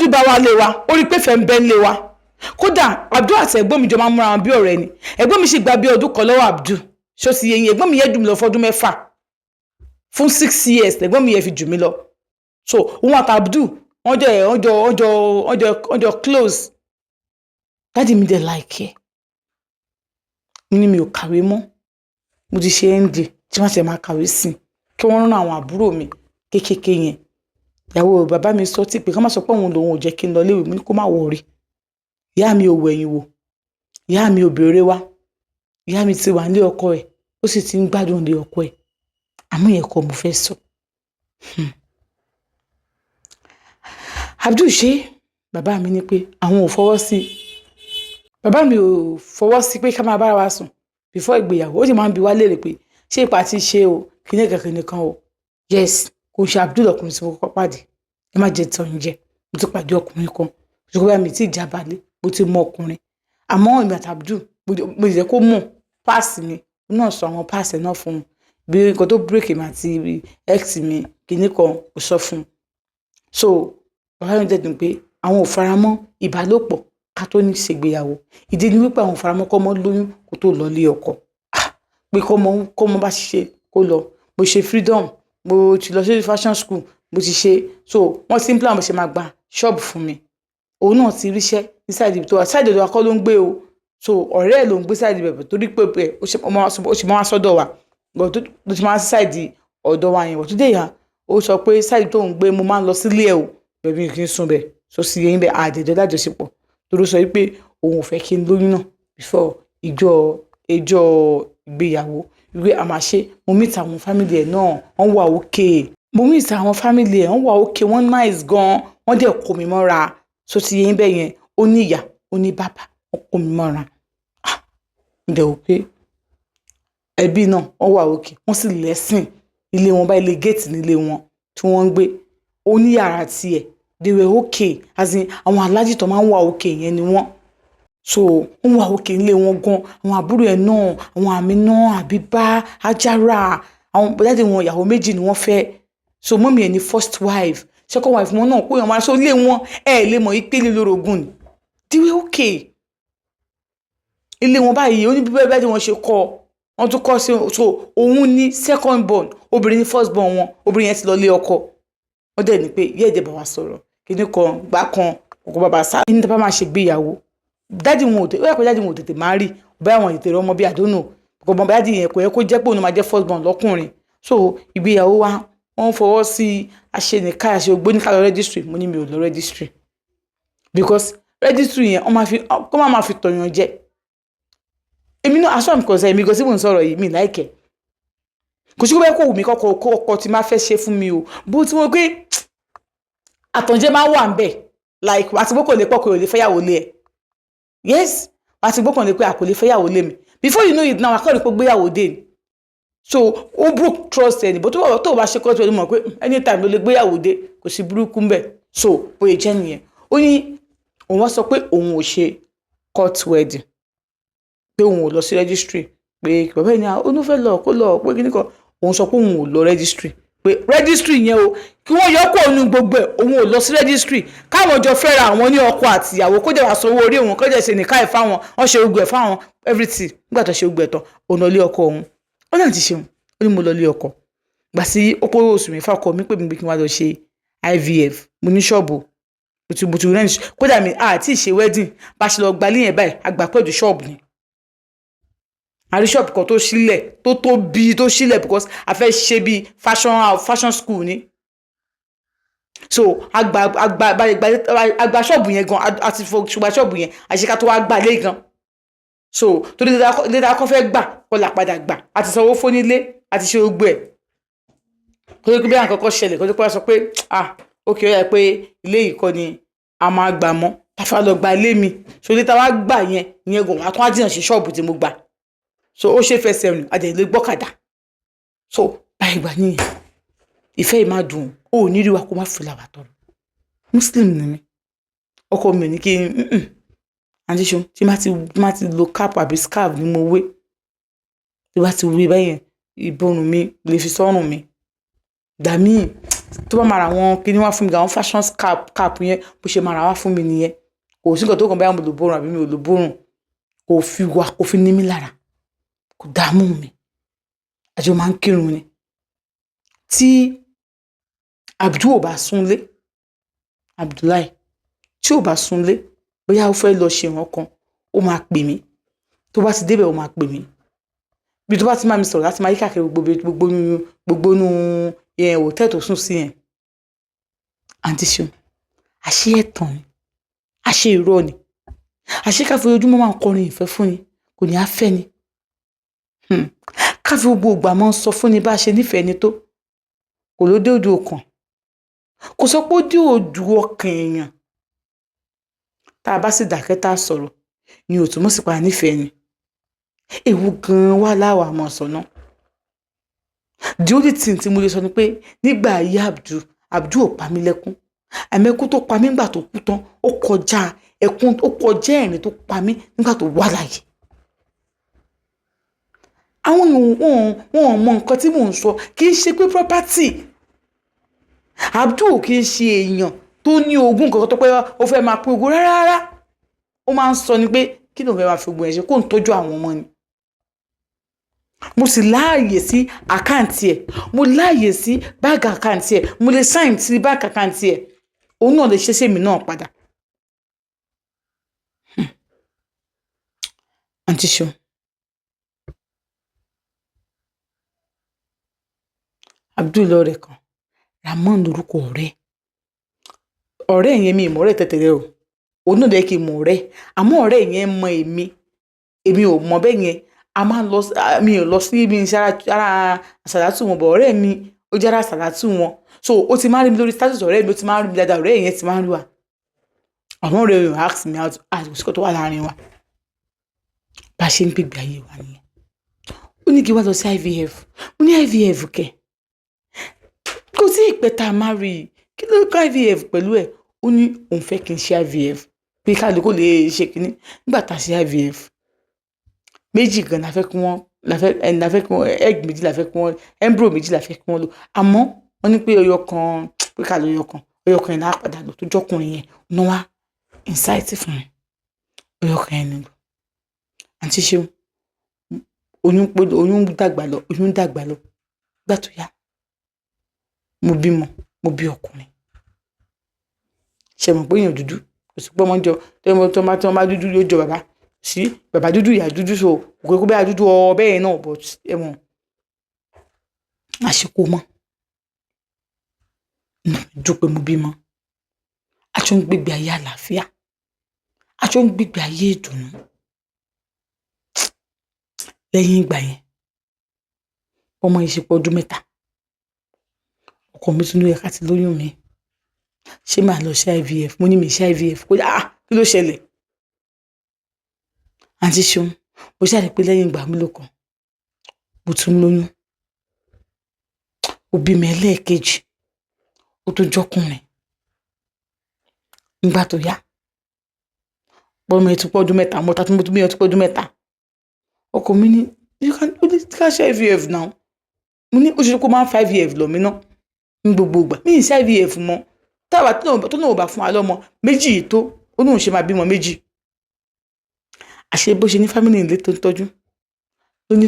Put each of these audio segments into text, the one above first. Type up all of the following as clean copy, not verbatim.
Àbíbá wa lé wa, ó rí i pé fẹ́ ń bẹ́ ń lé wa. Kódà Abdul àti ẹ̀gbọ́n mi jọ máa ń múra wọn bí ọ̀rẹ́ ni. Ẹ̀gbọ́n mi sì gba bí ọdún kan lọ́wọ́ Abdul. Ṣó ti yé yín? Ẹ̀gbọ́n mi yẹn jù mí lọ fọdún 6, fún 6 years ẹ̀gbọ́n mi yẹn fi jù mí lọ. So òun àti Abdul, wọ́n jọ close. Daddy mi dẹ̀ like ẹ̀. Mo ní mi ò kàwé mọ́, mo ti ṣe ND, tí wọ́n ti máa kàwé sí kí wọ́n rán àwọn àbúrò mi kéékèèké yẹn. Ìyàwó bàbá mi sọ tí pé kí wọ́n má sọ pé òun lòun ò jẹ́ kí n lọ léèwé. Mo ní kó má worry. Ìyá mi ò wẹ̀yìn wò, ìyá mi ò béèrè wá. Ìyá mi ti wà nílé ọkọ ẹ̀, ó sì ti ń gbádùn ilé ọkọ ẹ̀. Àmọ́ yẹn kọ́ mo fẹ́ sọ. Abdul ṣe, bàbá mi ní pé àwọn ò fọwọ́ sí. Bàbá mi ò fọwọ́ sí pé ká máa bára wa sùn before ìgbéyàwó. Ó sì máa ń bi wá léèrè pé ṣé ipa ti ṣe o, kíní kan kíní kan o. Yes, kò ṣe Abdul ọkùnrin tí mo kọ́kọ́ pàdé. Ẹ má jẹ́ tán jẹ, mo ti pàdé ọkùnrin kan, ṣùgbọ́n bóyá mi ti jábàlẹ̀, mo ti mọ ọkùnrin. Àmọ́ èmi àti Abdul, mo jẹ́ kó mọ̀ past mi, ó náà sọ àwọn past náà fún un, bí nǹkan tó break mi àti ex mi, kíní kan, kò sọ fún un. So bàbá mi dẹ̀ dùn pé àwọn ò faramọ́ ìbálòpọ̀ ká tó ní ṣègbéyàwó. Ìdí ni wípé àwọn ò faramọ́ kọ́mọ lóyún kó tó lọ ilé ọkọ. Ah, pé kọ́mọ bá ṣiṣẹ́ kó lọ. Mo ṣe freedom, mo ti lọ sí fashion school, mo ti ṣe. So wọ́n ti ń plan bó ṣe máa gba ṣọ́ọ̀bù fún mi. Òun náà ti ríṣẹ́ ní side ibi tó wà. Side ọ̀dọ̀ wa kọ́ ló ń gbé o. So ọ̀rẹ́ ẹ̀ ló ń gbé side ibẹ̀, torí pé ó ṣe máa wá sọ́dọ̀ wa, but tó ti máa sí side ọ̀dọ̀ wa yẹn. Tó dé yà, ó sọ pé side tó ń gbé, mo máa ń lọ sílé ẹ̀ o, bẹ̀bí mi kì í sùn bẹ̀. So sì yẹn bẹ̀ àdẹ̀jọ́ lájọṣepọ̀, torí ó sọ wípé òun ò fẹ́ kí n lóyún náà before ìjọ ìgbéyàwó, wípé a máa ṣe. Mo meet àwọn family ẹ̀ náà, wọ́n wà okay. Mo meet àwọn family ẹ̀, wọ́n wà okay, wọ́n nice gan, wọ́n dẹ̀ kó mi mọ́ra. So ti yẹn bẹ́ẹ̀ yẹn, ó ní ìyá, ó ní bàbá, wọ́n kó mi mọ́ra. Ah, mo dẹ̀ wò pé ẹbí náà, wọ́n wà okay, wọ́n sì lẹ́sìn. Ilé wọn bá ilé géètì nílé wọn tí wọ́n ń gbé, ó ní yàrá tiẹ̀. They were okay, as in àwọn alájì tó máa ń wà okay yẹn ni wọ́n. So wọ́n wà okay nílé wọn gan. Àwọn àbúrò ẹ̀ náà, àwọn Àmínà, Àbíbá, Ajára, àwọn daddy wọn, ìyàwó méjì ni wọ́n fẹ́. So mummy ẹ̀ ní first wife, second wife wọn náà kó yàn máa. So ilé wọn, ẹ̀ lè mọ̀ ìpele lórogún ni. They were okay. Ilé wọn báyìí, ó ní bí bẹ́ẹ̀ bí wọ́n ṣe kọ́, wọ́n tún kọ́ sí. So òun ní second born, obìnrin ní first born wọn. Obìnrin yẹn ti lọ lé ọkọ. Wọ́n dẹ̀ ní pé yẹ́ ẹ̀dẹ̀ bá wa sọ̀rọ̀ kíní kan gbá kan ọkọ bàbá sá ní tí bá máa ṣègbéyàwó. Daddy wọn ò tètè, ó yẹ kó daddy wọn ò tètè máa rí bóyá àwọn tètè rọmọ bí, I don't know. Kò mọ daddy yẹn, kò yẹ kó jẹ́ pé òun máa jẹ́ first born lọ́kùnrin. So ìgbéyàwó wa, wọ́n fọwọ́ sí àṣenìká àṣe ògbóníkà lọ registry. Mo ní mi ò lọ registry, because registry yẹn, wọ́n máa fi kó má máa fi tọ̀yàn jẹ. Èmi náà aṣọ àmì kọ̀ọ̀sẹ̀, èmi gan tí mò ń sọ̀rọ̀ yìí, mi like ẹ̀. Kò sí kó bẹ́ẹ̀ kó wù mí kọ́kọ́ kọ́kọ́ tí máa fẹ́ ṣe fún mi o, bó tí mo pé àtànjẹ máa wà ń bẹ̀, like àti gbọ́kàn lè pọ̀ kò lè fẹ́yàwó lé ẹ̀. Yes, àti gbọ́kàn lè pé a kò lè fẹ́yàwó lé mi. Before you know it now, akọ́ni pé gbéyàwó dé ni. So ó broke trust ẹni bó tó bá ṣe kọ́tù ẹni mọ̀ pé anytime ló lè gbéyàwó dé, kò sí burúkú ń bẹ̀. So bóyá jẹ́ nìyẹn. Ó ní òun wá sọ pé òun ò ṣe court wedding, pé òun ò lọ sí registry, pé bàbá yìí ní ó ní fẹ́ lọ kó lọ, pé kíní kan. Òun sọ pé òun ò lọ registry, pé registry yẹn o, kí wọ́n yọ kó òun gbogbo ẹ̀, òun ò lọ sí registry, káwọn jọ fẹ́ra àwọn ní ọkọ àti ìyàwó, kó jẹ́ wàá sanwó orí òun, kó jẹ́ ṣe nìka ẹ̀ fáwọn, wọ́n ṣe gbogbo ẹ̀ fáwọn, everything. Nígbà tó ṣe gbogbo ẹ̀ tán, òun lọ lé ọkọ òun. Ó náà ti ṣeun. Ó ní mo lọ lé ọkọ, gbà sí ó kó oṣù 6, ọkọ mi pè mí pé kí n wá lọ ṣe IVF. Mo ní ṣọ́ọ̀bù, mo ti rent. Kódà mi àti ìṣe wedding, bá ṣe lọ gbalé yẹn báyìí, àgbà pẹ̀lú ṣọ́ọ̀bù ni. A rí ṣọ́ọ̀bù kan tó sílẹ̀, tó tóbi, tó sílẹ̀, because a fẹ́ ṣe bí fashion house, fashion school ni. So àgbà ṣọ́ọ̀bù yẹn gan, a ti fọ ṣùgbọ́n ṣọ́ọ̀bù yẹn àṣekà tó wá gbà lé gan. So torí lédè akọ́ fẹ́ gbà kọ́ la padà gbà, a ti sanwó fónílé, a ti ṣe gbogbo ẹ̀, kó tó pé bí àkọ́kọ́ ṣẹlẹ̀, kó tó pé wá sọ pé, ah, ok, ó yẹ pé ilé yìí kọ́ ni a máa gbà mọ́, tàfà lọ gba ilé mi. So ilé táwa gbà yẹn, ìyẹn gan wàá tún wá jìnnà sí ṣọ́ọ̀bù tí mo gbà. So ó ṣe fẹsẹ̀ rìn, a dẹ̀ lè gbọ́kadà. So báyìí gbà nìyẹn. Ìfẹ́ yìí máa dùn ó, ò ní rí wa kó má fi làwà tọrọ. Muslim ni mí. Ọkọ mi ò ní kí n àǹtí ṣeun tí má ti lo cap àbí scarf ni mo wé, tí bá ti wé báyẹn, ìborùn mi lè fi sọ́rùn mi gbà míì. Tó bá máa ra àwọn kíní wá fún mi, àwọn fashion cap yẹn, bó ṣe máa ra wá fún mi nìyẹn. Kò sí nǹkan tó kàn báyà mo lò bórun àbí mi ò lò bórun. Kò fi wá, kò fi ní mí lára, kò dààmú mi. Àjọ máa ń kírun ni. Tí Abdul ò bá súnlé, Abdullahi tí ò bá súnlé, bóyá ó fẹ́ lọ ṣe nǹkan kan, ó máa pè mí. Tó bá ti débẹ̀, ó máa pè mí. Bí tó bá ti máa mi sọ̀rọ̀ láti máa yí káàkiri gbogbo nu yẹn, hòtẹ́ẹ̀lì tó sùn sí yẹn. Àǹtí Ṣeun, àṣé ẹ̀tàn ni, àṣé irọ́ ni, àṣé ká fi ojoojúmọ́ máa ń kọrin ìfẹ́ fún ni kò ní á fẹ́ ni. Ká fi gbogbo ìgbà máa ń sọ fún ni bá a ṣe nífẹ̀ẹ́ ni tó, kò ló dé odò ọkàn, kò sọ pé ó dé odò ọkàn èèyàn. Tá a bá sì dákẹ́ tá a sọ̀rọ̀ ni ò túmọ̀ sí pa nífẹ̀ẹ́ ni. Èwo gan-an wá láwàá máa sọ náà? The only thing tí mo lè sọ ni pé nígbà ayé Abdul, Abdul ò pa mí lẹ́kún. Àmọ́ ẹkún tó pa mí nígbà tó kú tán, ó kọjá ẹkún, ó kọjá ẹ̀rín tó pa mí nígbà tó wà láàyè. Àwọn èèyàn wọn ò mọ nǹkan tí mò ń sọ. Kì í ṣe pé property. Abdul kì í ṣe èèyàn tó ní ogún kankan tó pé ó fẹ́ máa pín ogún rárá rárá. Ó máa ń sọ ni pé kí ló ń fẹ́ máa fi ogún ẹ̀ ṣe, kó ń tọ́jú àwọn ọmọ ni. Mo sì láàyè sí account ẹ̀, mo láàyè sí bank account ẹ̀, mo lè sign sí bank account ẹ̀, òun náà lè ṣe sèmi náà padà. Àǹtí Ṣeun, Abdul lọ́rẹ̀ẹ́ kan, Ramon lorúkọ ọ̀rẹ́. Ọ̀rẹ́ yẹn, mi ì mọ̀ ọ̀rẹ́ tẹ́tẹ̀lẹ́ o, òun náà lè kí n mọ̀ ọ̀rẹ́, àmọ́ ọ̀rẹ́ yẹn mọ èmi, èmi ò mọ̀ bẹ́ẹ̀ yẹn. A máa ń lọ, mi ò lọ sí ibi iṣẹ́ ara àsàlátù wọn bọ̀, ọ̀rẹ́ mi ó jẹ́ ara àsàlátù wọn, so ó ti máa ń rí mi lórí status ọ̀rẹ́ mi, ó ti máa ń rí mi dáadáa, ọ̀rẹ́ yẹn ti máa ń rí wa. Àwọn ọ̀rẹ́ mi ask me out, àsìkò tó wà láàrin wa, bá a ṣe ń gbégbé ayé wa nìyẹn. Ó ní kí wá lọ sí IVF. Mo ní IVF kẹ̀, kò sí ìpẹ́ tá a máa rí i, kí ló kọ́ IVF pẹ̀lú ẹ̀? Ó ní òun fẹ́ kí n ṣe IVF pé ká lè kó lè ṣe kínní. Nígbà tá a ṣe IVF méjì gan la fẹ́ kí wọ́n la fẹ́ ẹ̀ la fẹ́ kí wọ́n, egg méjì la fẹ́ kí wọ́n, embryo méjì la fẹ́ kí wọ́n lò, àmọ́ wọ́n ní pé ọyọ kan, pé ká lọ ọyọ kan, ọyọ kan yẹn la padà lò tó jọkùnrin yẹn ní wá insight fún mi, ọyọ kan yẹn ni lò. Àǹtí Ṣeun, oyún pé oyún dàgbà lọ, oyún dàgbà lọ. Gbà tó yá, mo bímọ, mo bí ọkùnrin. Ṣe mọ̀ pé èèyàn dúdú kò sí pé ọmọ jọ tó bá dúdú yóò jọ bàbá sí bàbá dúdú, ìyá dúdú, so kò kó bẹ́ẹ̀ dúdú ọ bẹ́ẹ̀ náà, but ẹ mọ̀ àsìkò mọ́ dùn pé mo bímọ. A tún ń gbégbé ayé àlàáfíà, a tún ń gbégbé ayé ìdùnnú. Lẹ́yìn ìgbà yẹn, ọmọ yìí ṣe pé ọdún 3, ọkọ mi tún ló yẹ ká ti lóyún mi. Ṣé màá lọ ṣe IVF? Mo ní mi ṣe IVF. Kó ah, kí ló ṣẹlẹ̀? Àǹtí Ṣeun, mo ṣàrí pé lẹ́yìn ìgbà mélòó kan, mo tún lóyún. Mo bímọ ẹlẹ́ẹ̀kejì, ó tún jọkùnrin. Nígbà tó yá, bọ́mọ ẹ tún pọ́ ọdún 3, mo ta tún bí ẹ tún pọ́ ọdún 3. Ọkọ mi ní you can only ṣe IVF now. Mo ní ó ṣe kó máa ń fa IVF lọ mí ná ní gbogbo ìgbà. Mi ì ṣe IVF mọ́. Táwa tó náà ò bá fún wa lọ́mọ méjì yìí tó, ó ní òun ṣe máa bímọ méjì. Àṣé bó ṣe ní family ilé tó ń tọ́jú, ló ní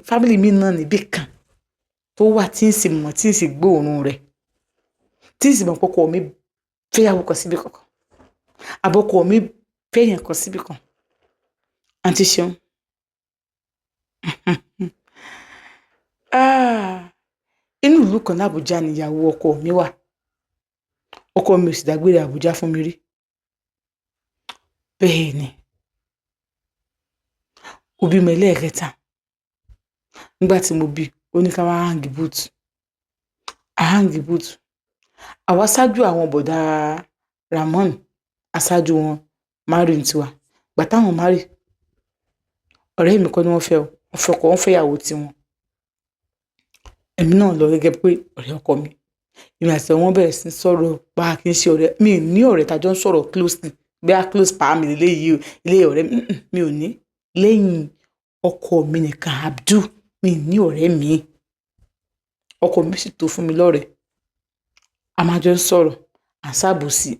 family mi náà níbí kan tó wà tí ń sì mọ̀, tí ń sì gbóòórùn rẹ̀, tí ń sì mọ̀ pé ọkọ mi fẹ́yàwó kan síbí kankan, àbọ̀kọ mi fẹ́yàn kan síbí kan. Àǹtí Ṣeun, inú ìlú kan l'Àbújá ni ìyàwó ọkọ mi wà. Ọkọ mi ò sì dágbére Àbújá fún mi rí. Bẹ́ẹ̀ ni, mo bímọ ẹlẹ́ẹ̀kẹta. Nígbà tí mo bí, ó ní ká wá hang boot. A hang boot. Àwa ṣáájú àwọn bọ̀dá Ramon, aṣáájú wọn marry ní tiwa. Ìgbà táwọn marry, ọ̀rẹ́ mi kọ́ ni wọ́n fẹ́ o, wọ́n fẹ́ ọkọ, wọ́n fẹ́ ìyàwó tiwọn. Èmi náà lọ gẹ́gẹ́ pé ọ̀rẹ́ ọkọ mi. Èmi àti wọn bẹ̀rẹ̀ sí ní sọ̀rọ̀ pa kí n ṣe ọ̀rẹ́. Mi ò ní ọ̀rẹ́ tá jọ ń sọ̀rọ̀ closely. Bí a close pa mi léyìí o, ilé ọ̀rẹ́ mi, mi ò ní. Lẹ́yìn ọkọ mi nìkan, Abdul, mi ò ní ọ̀rẹ́ mi. Ọkọ mi sì tó fún mi lọ́rẹ̀ẹ́. A máa jọ ń sọ̀rọ̀, à ń ṣàbòsí.